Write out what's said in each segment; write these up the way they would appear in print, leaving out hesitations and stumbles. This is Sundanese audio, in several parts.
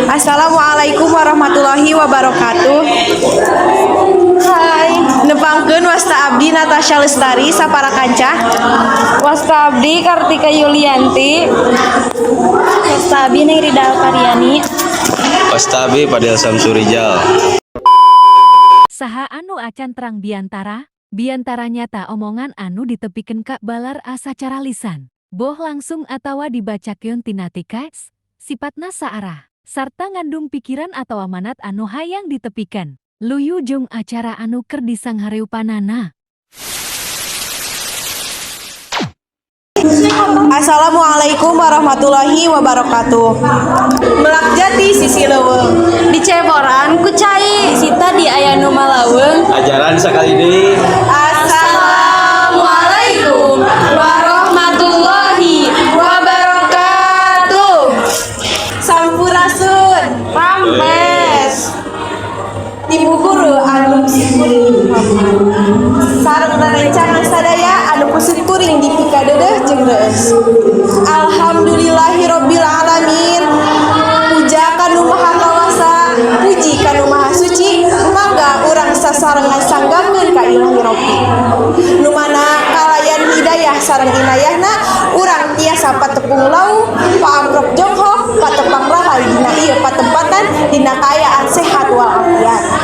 Assalamualaikum warahmatullahi wabarakatuh. Hai. Nepangkeun, wasta abdi Natasha Lestari sapara kanca. Wasta abdi Kartika Yulianti. Wasta abdi Neng Rida Alfariani. Wasta abdi Padel Samsurijal. Saha anu acan terang biantara? Biantara nyata omongan anu ditepikeun ka balarea sacara lisan. Boh langsung atawa dibacakeun tina teks, sipatna saarah, sarta ngandung pikiran atau amanat anu hayang ditepikeun. Luyu jeung acara anu keur disanghareupanana. Assalamualaikum warahmatullahi wabarakatuh. Melak jati sisi leuweung. Diceboran ku cai. Sita di aya nu malaweung. Ajaran sakali deui. Assalamualaikum warahmatullahi wabarakatuh. Sampurasun. Rampes. Ibu guru anu simkuring, sareng rerencangan sadaya anu ku simkuring dipikadeudeuh jeung reueus. Alhamdulillahirabbil alamin. Puja kanu maha kawasa, puji kanu maha suci, mangga urang sasarengan sanggakeun ka Ilahi Rabbi. Nu mana kalayan hidayah sareng inayahna urang tiasa patepung lau, paamprok jonghok, patepang rahayu dina ieu patempatan dina kaayaan sehat walafiat.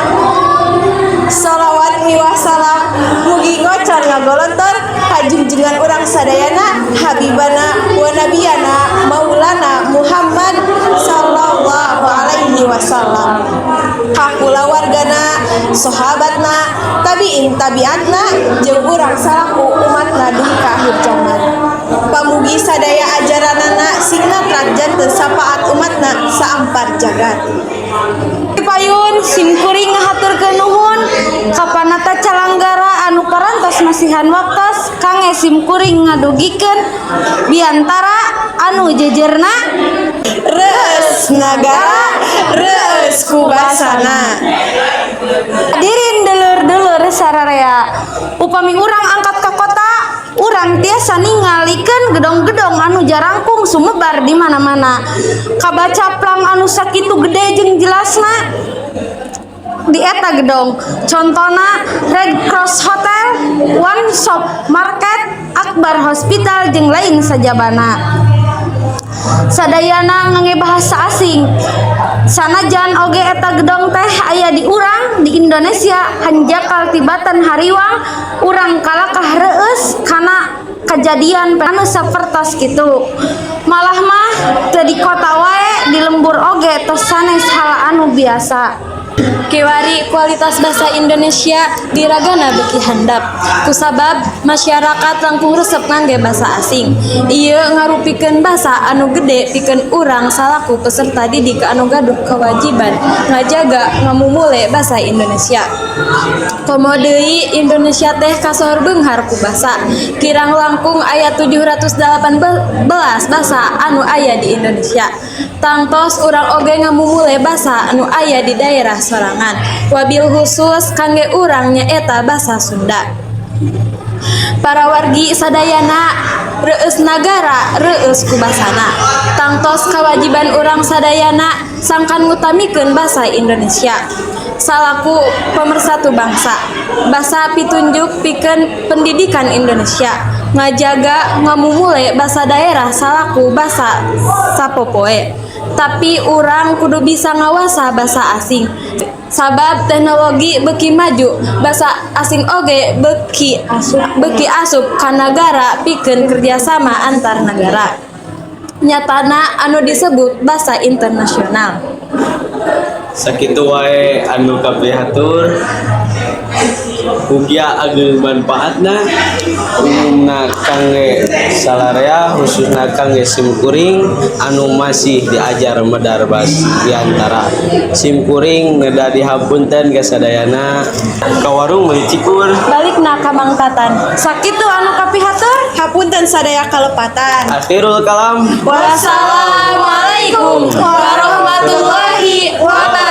Salawat miwah salam mugi ngocor ngagolontor ka junjungan urang sadayana, Habibana wa Nabiyana Maulana Muhammad sallallahu alaihi wasallam, ka kulawargana, sahabatna, tabiin tabiatna, jeung urang salaku umatna dugi ka akhir zaman. Pamugi sadaya ajaranana sing natrat janten sapaat umatna saampar jagat. Payun, simkuring ngahaturkeun nuhun ka panata calanggara anu parantos masihan waktos kangge simkuring ngadugikeun biantara anu jejerna Reueus nagara, reueus ku basana. Hadirin dulur-dulur sararea, upami urang angkat ka kota, urang tiasa ningalikeun gedong-gedong anu jarangkung sumebar di mana-mana, kabaca plang anu sakitu gede jeung jelasna di eta gedong, contona Red Cross Hotel, One Shop Market, Akbar Hospital, jeung lain sajabana. Sadayana ngangge bahasa asing. Sanajan oge eta gedong teh aya di urang di Indonesia, hanjakal tibatan hariwang urang kalakah reueus kana kajadian anu sapertos kitu. Malah mah teu di kota wae, di lembur oge tos sanes hal anu biasa. Kiwari kualitas bahasa Indonesia diragana beuki handap kusabab masyarakat langkung resep ngangge bahasa asing. Ieu ngarupikeun basa anu gede pikeun urang salaku peserta didik anu gaduh kewajiban ngajaga ngamumule basa Indonesia. Komo deui Indonesia teh kasohor beunghar ku basa. Kirang langkung aya 718 basa anu aya di Indonesia. Tangtos urang oge ngamumule basa anu aya di daerah sorangan, wabil khusus kangge urang nyaeta basa Sunda. Para wargi sadayana, reueus nagara reueus ku basana. Tangtos kewajiban urang sadayana sangkan ngutamikeun basa Indonesia salaku pemersatu bangsa, basa pitunjuk pikeun pendidikan Indonesia, ngajaga ngamumule basa daerah salaku basa sapopoe. Tapi urang kudu bisa ngawasa basa asing, sabab teknologi beuki maju, basa asing oge beuki asup ka nagara pikeun kerjasama antar nagara, nyatana anu disebut basa internasional. Sakitu wae anu kapihatur. Mugia ageng manfaatna, umumna kangge salarea, khususna kangge simkuring anu masih diajar medar bas biantara. Simkuring neda dihapunten ka sadayana. Ka warung meuli cikur. Balikna ka Mang Tatan. Sakitu anu kapihatur. Hapunten sadaya kalepatan. Akhirul kalam. Wassalamualaikum warahmatullahi wabarakatuh.